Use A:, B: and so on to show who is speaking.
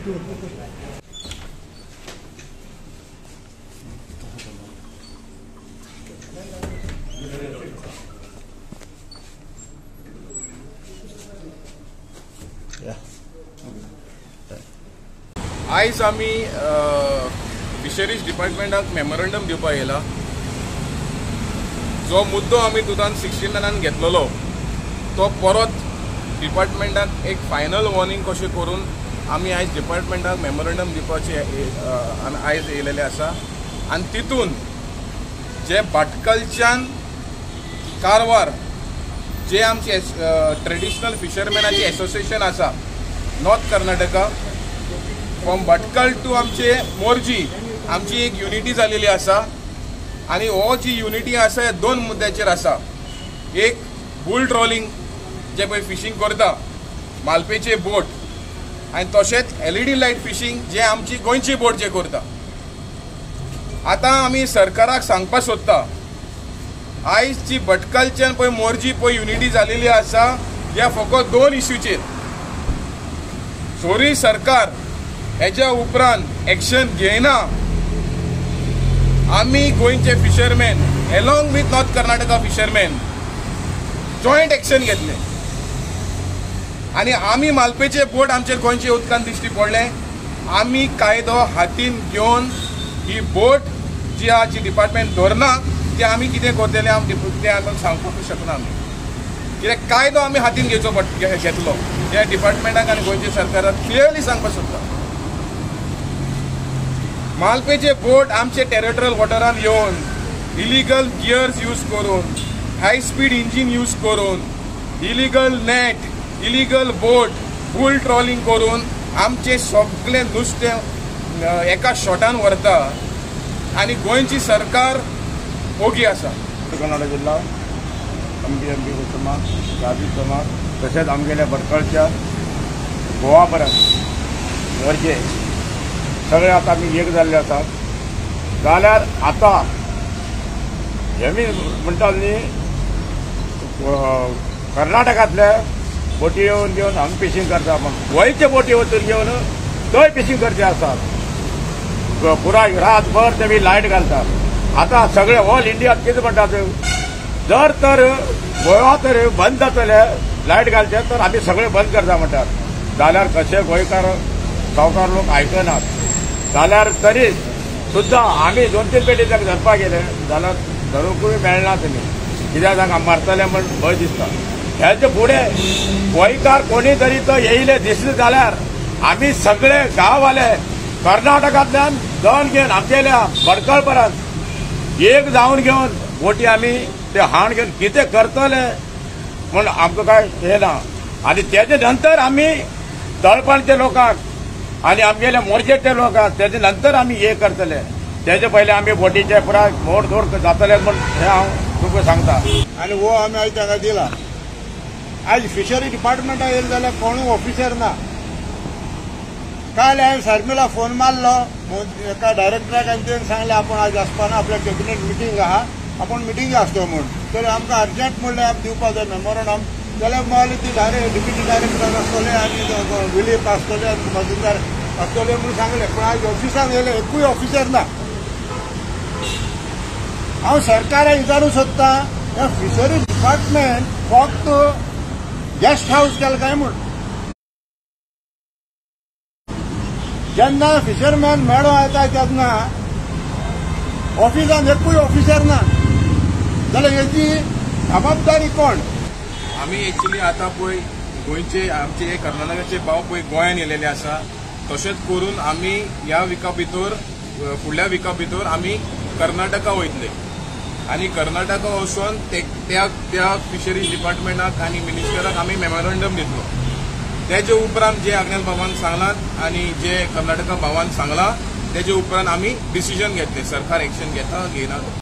A: आयज आमी fisheries डिपार्टमेंटाक memorandum दिवपाक येयला. जो मुद्दो आमी 2016 घेतलेलो तो परत डिपार्टमेंटाक एक फायनल वॉर्निंग कशें करून आमी आयज डिपार्टमेंटाक मेमोरंडम दिवपाचे आयज येयलेले आसा. आनी तितून जे भाटकलच्यान कारवार जे आमचे ट्रेडिशनल फिशरमॅनाचे एसोसिएशन आसा north Karnataka from Bhatkal to आमचे मोरजी आमची एक युनिटी जालेली आसा. आनी हो जी युनिटी आसा हे दोन मुद्द्याचेर आसा. एक बुल ट्रॉलिंग जे पळय फिशींग करता मालपेचे बोट आनी तशेंच LED light fishing जे आमची गोंयची बोट जे करता. आतां आमी सरकाराक सांगपाक सोदता आयज जी भटकलच्यान पळय मोरजी पळय युनिटी जालेली आसा ह्या फकत दोन इश्यूचेर. सोरी सरकार हेज्या उपरांत एक्शन घेयना आमी गोंयचे fishermen along with north Karnataka fishermen joint action घेतले आनी आमी मालपेचे बोट आमचे गोंयचे उदकान दिश्टी पडले. आमी कायदो हातीन घेवन ही बोट जी आहा जी डिपार्टमेंट धरना ते आमी कितें करतले आमी तें आमी सांगपाक शकना. आमी कित्याक कायदो आमी हातीन घेवचो घेतलो त्या डिपार्टमेंटाक आनी गोंयच्या सरकाराक क्लियरली सांगपाक सोदता. मालपेचे बोट आमचे टेरिटोरियल वॉटरान येवन इलिगल गियर्स यूज करून हाय स्पीड इंजीन यूज करून illegal net illegal boat bull trawling करून आमचे सगळे नुस्तें एका शॉटान व्हरता आनी गोंयची सरकार ओगी आसा.
B: कर्नाटक जिल्हा एम पी समाज राजीव समाज तशेंच आमगेल्या भटकळच्या गोवा परत मोरजे सगळे आतां आमी एक जाल्ले आसात. जाल्यार आतां हेमी म्हणटा न्ही कर्नाटकांतले बोटी येवन घेवन हांगा फिशींग करता म्हण गोंयचे बोटी वचून घेवन थंय फिशींग करचे आसात. पुराय रातभर तेमी लायट घालतात. आतां सगळे ऑल इंडियात कितें म्हणटात जर तर गोवा तर बंद जातले लायट घालचे तर आमी सगळे बंद करता म्हणटात. जाल्यार कशे गोंयकार सावकार लोक आयकनात. जाल्यार तरी सुद्दां आमी 2-3 पेटी ताका धरपाक गेले जाल्यार धरूंकूय मेळना तेमी कित्याक तांकां मारतले म्हण भंय दिसता. हेचे फुडें गोंयकार कोणी तरी तो येयले दिसले जाल्यार आमी सगळे गांववाले कर्नाटकांतल्यान दन घेवन आमगेल्या भटकळ परत एक जावन घेवन बोटी आमी ते हाण घेवन कितें करतले म्हण आमकां कांय हें ना. आनी तेजे नंतर आमी तळपणच्या लोकांक आनी आमगेल्या मोरजेच्या लोकांक तेजे नंतर आमी हे करतले. तेजे पयले आमी बोटीचे पुराय मोडतोड जातले म्हण हें हांव तुमकां सांगता.
C: आनी हो आमी आयज तांकां दिला. आयज फिशरी डिपार्टमेंटा येयले जाल्यार कोणूय ऑफिसर ना. काल हांवें शर्मिला फोन मारलो एका डायरेक्टराक आनी तेणें सांगलें आपूण आयज आसपाना आपल्या कॅबिनेट मिटींग आहा आपूण मिटींग आसतो म्हूण. तर आमकां अर्जंट म्हणल्यार आमी दिवपा जाय मेमोरंडम जाल्यार मागीर ती डायरेक्ट डिप्युटी डायरेक्टर आसतले आनी विलीप आसतले आनी मजुमदार आसतले म्हणून सांगलें. पूण आयज ऑफिसान येयले एकूय ऑफिसर ना. हांव सरकाराक विचारूंक सोदतां ह्या फिशरी डिपार्टमेंट फक्त गेस्ट हावस केलें काय म्हूण. जेन्ना फिशरमॅन मेळो येता तेन्ना ऑफिसान एकूय ऑफिसर ना जाल्यार हेची जबाबदारी कोण?
A: आमी एक्चुली आतां पळय गोंयचे आमचे कर्नाटकाचे भाव पळय गोंयान येयलेले आसा. तशेंच करून आमी ह्या विका भितर फुडल्या विका भितर आमी कर्नाटका वयतले आनी कर्नाटका वचून त्या त्या फिशरीज डिपार्टमेंटाक आनी मिनिस्टराक आमी मेमोरंडम दितलो. तेजे उपरांत जे आग्नेल बाबान सांगलां आनी जे कर्नाटका भावान सांगलां तेजे उपरांत आमी डिसिजन घेतले. सरकार एक्शन घेता घेयना.